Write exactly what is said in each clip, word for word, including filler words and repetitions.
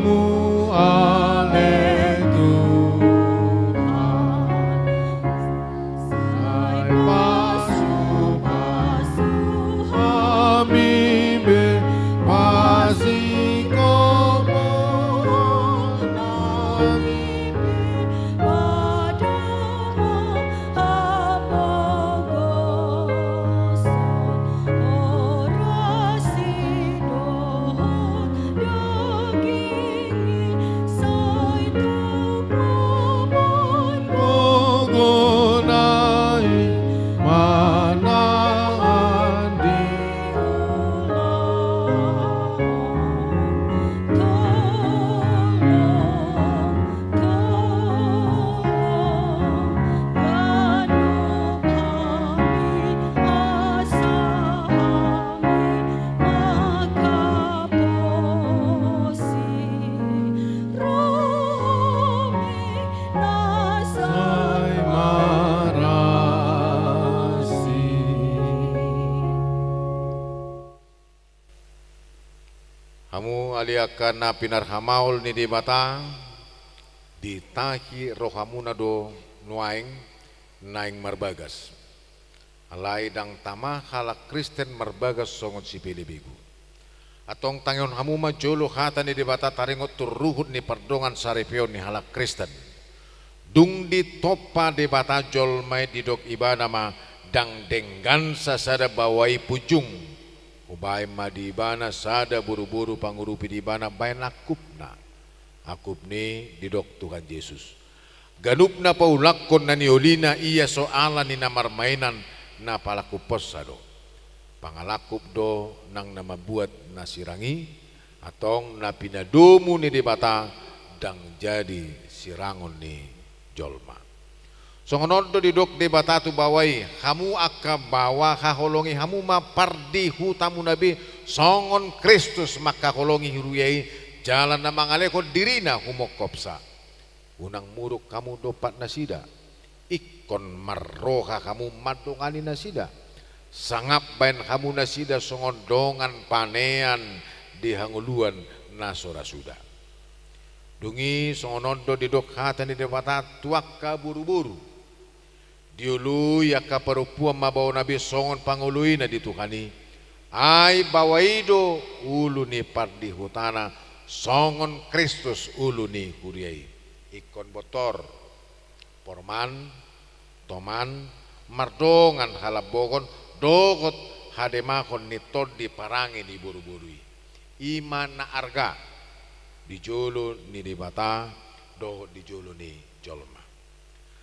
Mu ale Tuhan, sai pasu-pasu hami be, pasingkop nami be pada hapogoson, horas ni dohot daging i, sai tung mamon gogo nai manahan di ulaon. Tolong, tolong, ganup hami asa hami manghaposi, rohaMi na sai marasi. Hamu ale angka na pinarhamaol ni Debata, ditahi rohamuna do nuaeng naeng marbagas. Alai ndang tama halak Kristen marbagas songon sipelebegu. Antong tangihon hamu ma jolo hata ni Debata taringot tu ruhut ni pardongansaripeon ni halak Kristen. Dung ditompa Debata jolma i, didok Ibana ma, ndang denggan sasada baoa i punjung. Hubaen ma di ibana sada boruboru pangurupi di ibana baen angkupna. Angkup ni i didok Tuhan Jesus. Ganup na paulakkon na niolina ia so ala ni na marmaenan, na palangkupkonsa do. Pangalangkup do nang na mambuat na sirang i, antong na pinadomu ni Debata ndang jadi sirangon ni jolma. Songon on do didok Debata tu baoa i, hamu angka baoa, haholongi hamu ma pardihutamuna be, songon Kristus mangkaholongi huria i, jala na mangalehon dirina humongkopsa. Unang muruk hamu dompak nasida, ingkon marroha hamu mandongani nasida, sangap baen hamu nasida songon dongan panean di hangoluan na so ra suda. Dung i songon on do didok hata ni Debata tu angka boruboru. Dioloi angka parompuan ma baoana be songon pangoloina di Tuhan i. Ai baoa i do ulu ni pardihutana, songon Kristus ulu ni huria i. Ingkon bontor, porman, toman, mardongan halambohon dohot hademahon ni tondi parange ni boruboru i. I ma na arga di jolo ni Debata dohot di jolo ni jolma.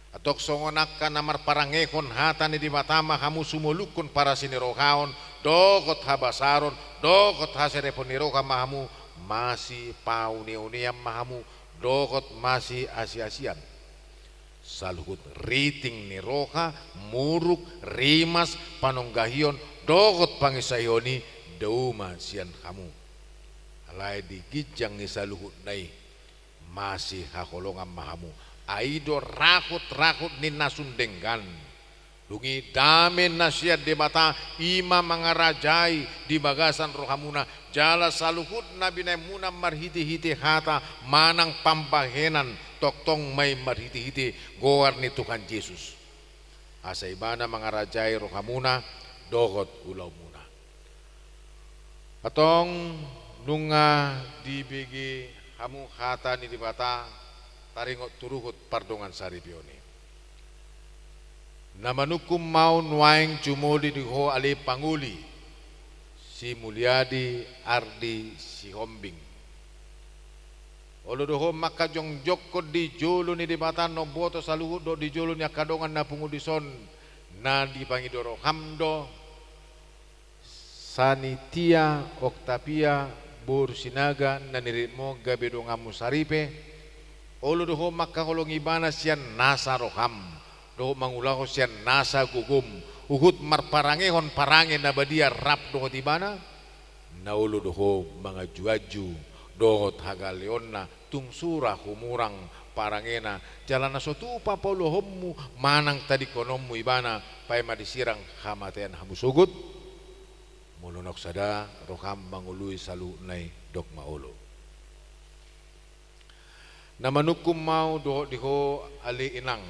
Antong songon angka na marparangehon hata ni Debata ma hamu sumolukhon parasinirohaon dohot habasaron dohot haserepon ni roha ma hamu, masipauneunean ma hamu dohot masiasiasian. Saluhut riting ni roha, muruk, rimas, panonggahion dohot panginsahihon i dao ma sian hamu. Alai di ginjang ni saluhutna i masihaholongan ma hamu. Ai do rahutrahut ni na sun denggan. Dung i dame na sian Debata i ma mangarajai di bagasan rohamuna, jala saluhut na binaenmuna marhitehite hata manang pambahenan, tongtong ma i marhitehite goar ni Tuhan Jesus. Asa Ibana mangarajai rohamuna dohot ulaonmuna. Antong nunga dibege hamu hata ni Debata taringot tu ruhut pardongansaripeon i. Na manungkun ma au nuaeng jumolo di ho ale pangoli, si Muliadi Ardi Sihombing. Olo do ho mangkajongjongkon di jolo ni Debata na umboto saluhut dohot di jolo ni angka dongan na pungu dison, na dipangido roham do Sanitia Oktavia boru Sinaga na niriritmu gabe donganmu saripe. Olo do ho mangkaholongi ibana sian nasa roham dohot mangulahon sian nasa gogom, huhut marparangehon parange na badia rap dohot ibana. Na olo do ho manganjuanju dohot hagaleonna, tung sura humurang parangena, jala na so tupa pauluhonmu manang tadingkononmu ibana, paima disirang hamatean hamu sogot? Molo naung sada roham mangoloi saluhutna i, dok ma olo. Na manungkun ma ahu dohot di ho ale inang,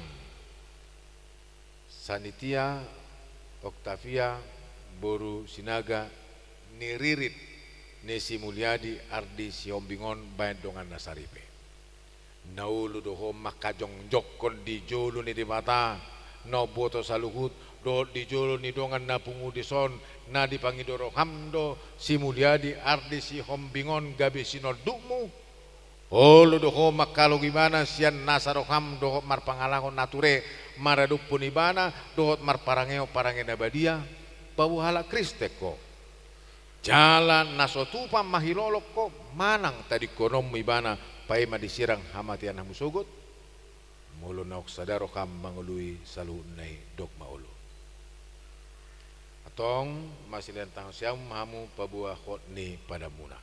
Sanitia Oktavia boru Sinaga, ni ririt ni si Muliadi Ardi Sihombing on baen dongan na saripe. Na olo do ho mangkajongjongkon di jolo ni Debata na umboto saluhut, dohot di jolo ni dongan na pungu dison, na dipangido roham do si Muliadi Ardi Sihombing on gabe sinondukmu. Olo do ho mangkalong ibana sian nasa roham dohot marpangalangkon na ture, maradophon ibana dohot marparangeon parange na badia. Paboa halak Kristen ho, jala na so tupa mangilolong ho, manang tadingkononmu ibana, paima disirang hamatean hamu sogot. Molo naung sada roham mangoloi saluhutna i, dok ma olo. Antong, masilean tangan siamun ma hamu paboa hot ni padanmuna.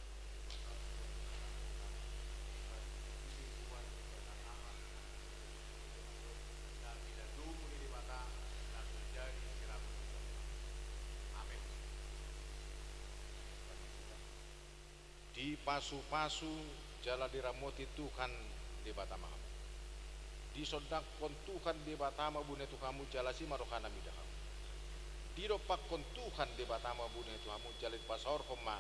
Dipasupasu jala diramoti Tuhan Debata ma hamu. Disondangkon Tuhan Debata ma umbotomu tu hamu, jala asi ma rohana mida hamu. Didompakkon Tuhan Debata ma umbotomu tu hamu, jala dipasaorhon ma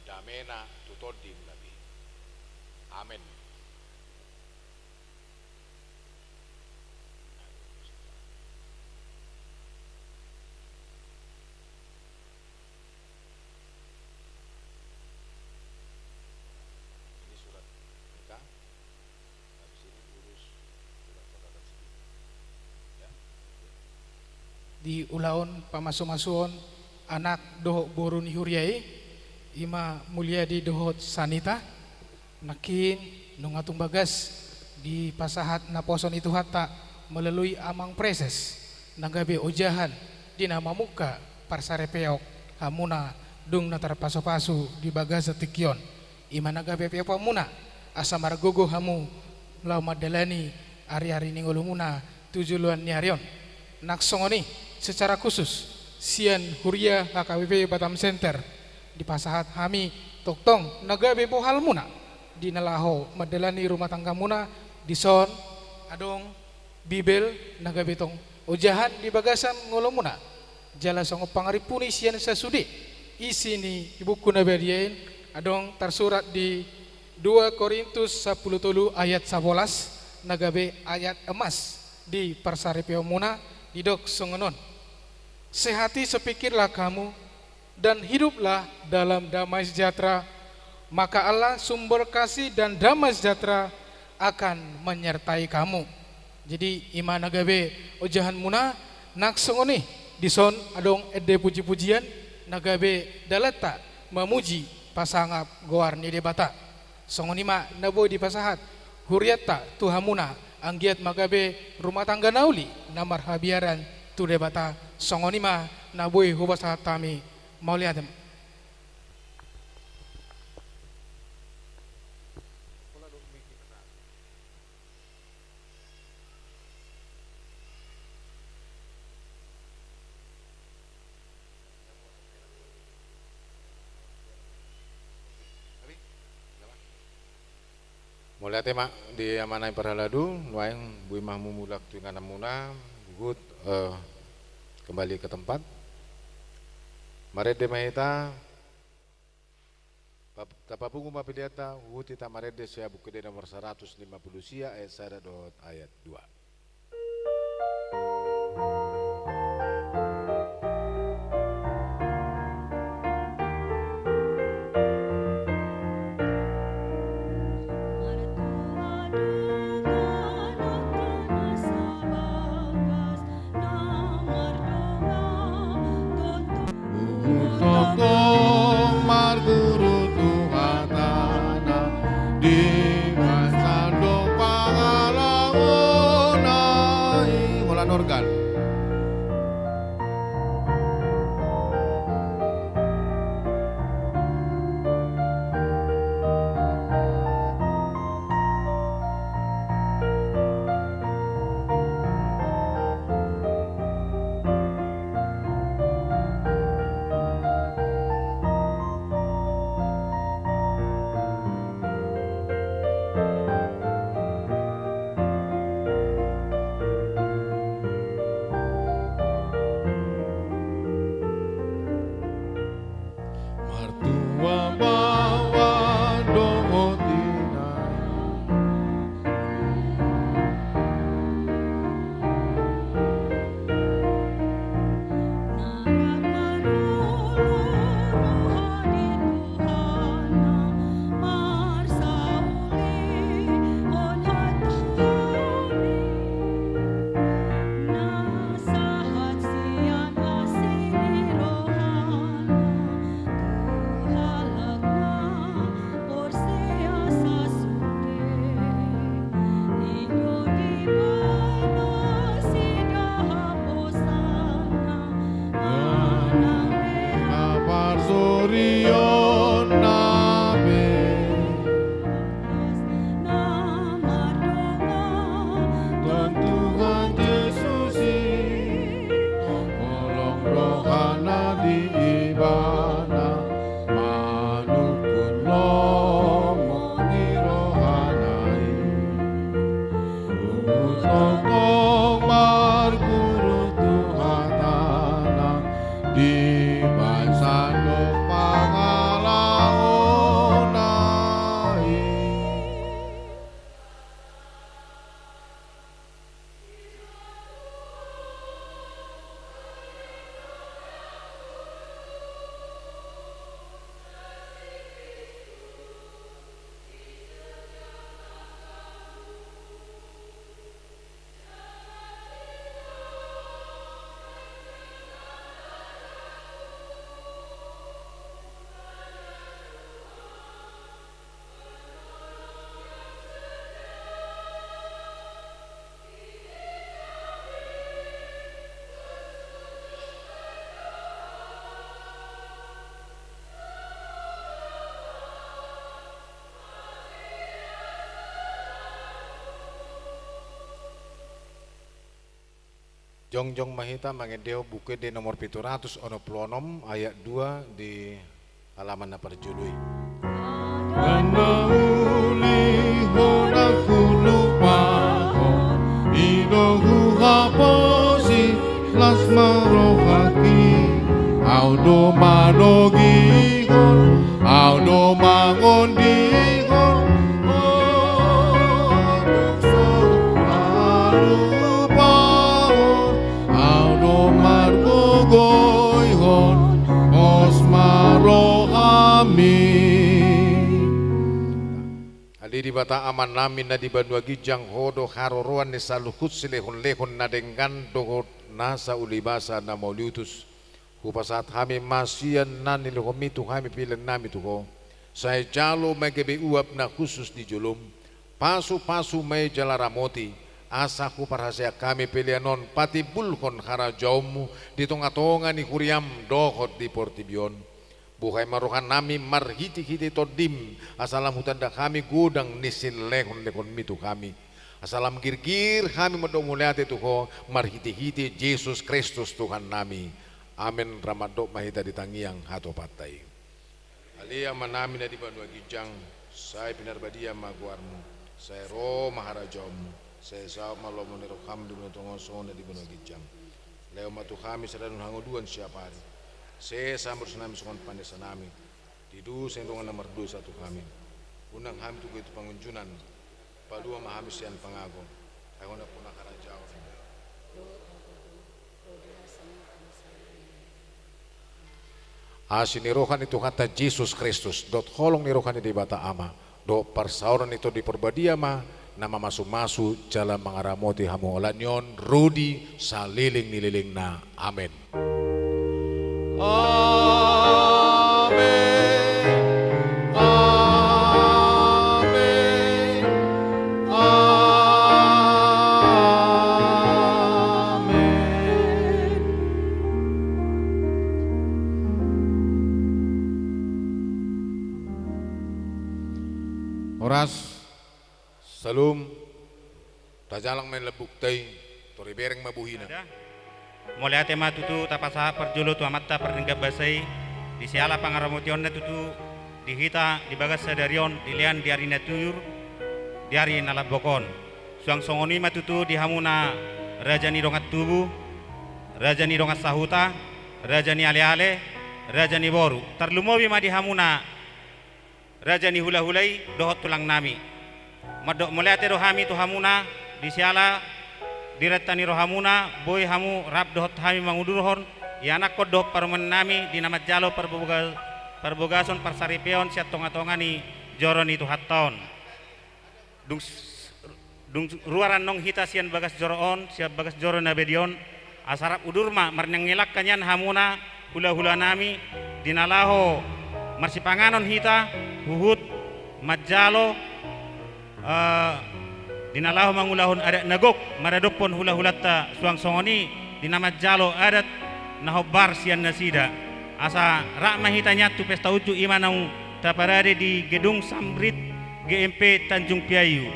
damena tu tondimuna be. Amen. Ini surat nikah. Habis ini urus surat keterangan sendiri. Ya. Di ulaon pamasumasuon anak dohot boru ni huria i, i ma Muliadi dohot Sanita. Nangkin nunga tung bagas dipasahat naposo ni Tuhanta melalui amang preses na gabe ojahan di na mamungka parsaripeon hamuna dung na tarpasupasu di bagasan tingki on. I ma na gabe peopanmuna asa margogo hamu laho mandalani ariari ni ngolumuna tu joloan ni ari on. Nang songon i, secara khusus sian huria H K B P Batam Center, dipasahat hami tongtong na gabe bohalmuna di na laho mandalani rumah tanggamuna. Dison adong Bibel na gabe tong ojahan di bagasan ngolumuna. Jala songon pangarimpuni sian sasude, isi ni buku na badia i adong tarsurat di dua Korintus sampulu tolu ayat sabolas, na gabe ayat emas di parsaripeonmuna, didok songon on: Sehati sepikirlah kamu, dan hiduplah dalam damai sejahtera, maka Allah sumber kasih dan damai sejahtera akan menyertai kamu. Jadi, i ma na gabe ojahanmuna. Nang songon i, dison adong ende pujipujian na gabe dalanta mamuji pasangap goar ni Debata. Songon i ma na boi dipasahat hurianta tu hamuna, anggiat ma gabe rumah tangga na uli na marhabiaran tu Debata. Songon i ma na boi hupasahat hami. Mauliate ma. Mauliate ma di Amanta na parhalado. Nuaeng boi ma hamu mulak tu ingananmuna, huhut, eh, kembali ke tempat. Marende ma hita. Pap-, tapapungu ma peleanta, huhut hita marende sian Buku Ende nomor saratus lima pulu sia, ayat sada dohot ayat dua. Huhut tongtong marguru tu hatana, di bagasan do pangalangonna i. Holan organ. Jongjong ma hita mangendehon Buku Ende nomor pitu ratus onom pulu onom, ayat dua di halaman na parjolo i. Ndang na ulihon, ndang hulupahon, i do huhaposi, las ma rohangki. Ahu do manogihon, ahu do mangondihon, tung so huhalupahon, ahu do margogoihon, pos ma rohami. Ale Debata Amanami na di banua ginjang, Ho do haroroan ni saluhut silehonlehon na denggan dohot nasa ulibasa na mauliutus. Hupasahat hami ma sian na nilehonmi tu hami peleannami tu Ho. Sai jalo ma gabe uap na hushus di jolom. Pasupasu ma i jala ramoti, asa huparhaseang hami pelean on patimbulhon harajaonmu di tongatonga ni huriam dohot di portibi on. Buhai ma rohanami marhitehite Tondim, asa lam hutanda hami godang ni silehonlehonmi tu hami. Asa lam girgir hami mandok mauliate tu Ho marhitehite Jesus Kristus Tuhannami. Amen. Ra mandok ma hita di tangiang hatopanta i. Ale Amanami na di banua ginjang, sai pinarbadia ma goarmu, sai ro ma harajaonmu, sai saut ma lomo ni roham di banua tonga on songon na di banua ginjang. Lehon ma tu hami sadari on hangoluan siapari. Sesa ma dosanami songon panesanami di dosa ni dongan na mardosa tu hami. Unang hami tugu tu pangunjunan, palua ma hami sian pangago. Ai Ho do nampuna harajaon, asi ni roha ni Tuhanta Jesus Kristus, dohot holong ni roha ni Debata Ama, dohot parsaoran ni Tondi Parbadia ma na mamasumasu jala mangaramoti hamu ala ni on ro di saleleng ni lelengna. Amen. Amen. Amen. Amen. Horas. Syalom. Tajalang ma lambungta i, tor ibereng ma bohina. Mauliate ma tutu tapasahat parjolo tu Amanta Pardenggan Basa i, di siala pangaramotionna tutu di hita di bagas sadari on, dilean di ari na tiur, di ari na lambok on. Suang songon i ma tutu di hamuna raja ni dongan tubu, raja ni dongan sahuta, raja ni aleale, raja ni boru. Tarlumobi ma di hamuna raja ni hulahula i dohot tulangnami. Mandok mauliate do hami tu hamuna, di siala diretta ni rohamuna, boi hamu rap dohot hami mangudurhon ianakhon dohot parumaennami di na manjalo parboga-, parbogason parsaripeon sian tongatonga ni joro ni Tuhanta on. Dung s-, dung ruar annon hita sian bagas joro on, sian bagas joro na badia on, asa rap udur ma marnangilangka nian hamuna hulahulanami, di na laho marsipanganon hita, huhut manjalo, eh, di na laho mangulahon adat na gok maradophon hulahulanta, suang songon i di na manjalo adat na hombar sian nasida. Asa rap ma hita nian tu pesta unjuk, i ma naung taparade di Gedung Samrit G M P Tanjung Piayu.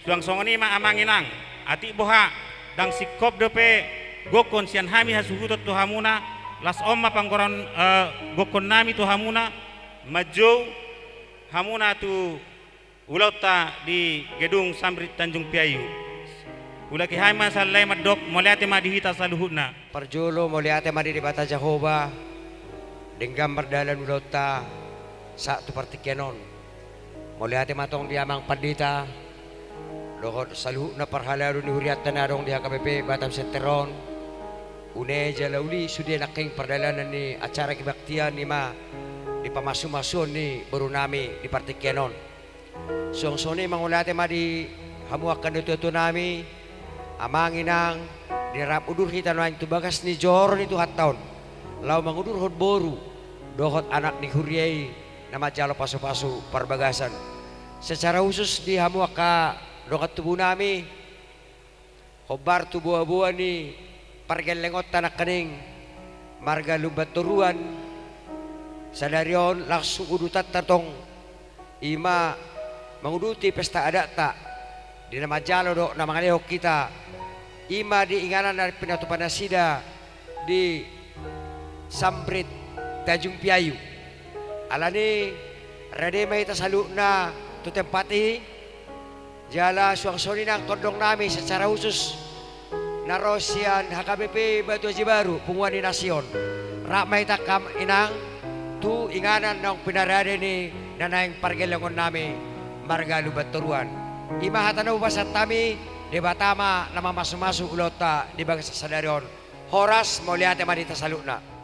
Suang songon i ma amang inang, atik boha, ndang singkop dope gokhon sian hami hasuhuton tu hamuna, las on ma panggoraon, eh, gokhonnami tu hamuna, manjou hamuna tu ulaonta di Gedung Samrit Tanjung Piayu. Huulaki hami ma sahali nai mandok mauliate ma di hita saluhutna. Parjolo mauliate ma di Debata Jahowa, denggan mardalan ulaonta sahat tu partingkian on. Mauliate ma tong di amang pandita dohot saluhutna parhalado ni hurianta na adong di H K B P Batam Center on. Une jala uli sude nangkin pardalanan ni acara kebaktian i ma di pamasumasuon ni borunami di partingkian on. Suang songon i mauliate ma di hamu angka natuatuanami, amang inang, di na rap udur hita nuaeng tu bagas ni joro ni Tuhanta on, laho mangudurhon boru dohot anak ni huria i na manjalo pasupasu parbagason. Secara khusus di hamu angka dongan tubunami, hombar tu boaboa ni pargellengonta nangkining marga Lumban Toruan, sadari on langsung udutanta tong i ma manguduti pesta adatta di na manjalo dohot na mangalehon hita I ma di inganan na pinatupa nasida di Sambrit Tanjung Piayu. Alani, rade ma hita saluhutna tu tempat i. Jala suang songon i nang tondong nami secara khusus na ro sian H K B P Batu Aji Baru, Punguan ni Nasi On. Rap ma hita, angka inang, tu inganan naung pinarade ni na naeng pargellengon nami marga Lumban Toruan. I ma hata na hupasahat hami, Debata ma na mamasumasu ulaonta di bagasan sadari on. Horas, mauliate ma di hita saluhutna.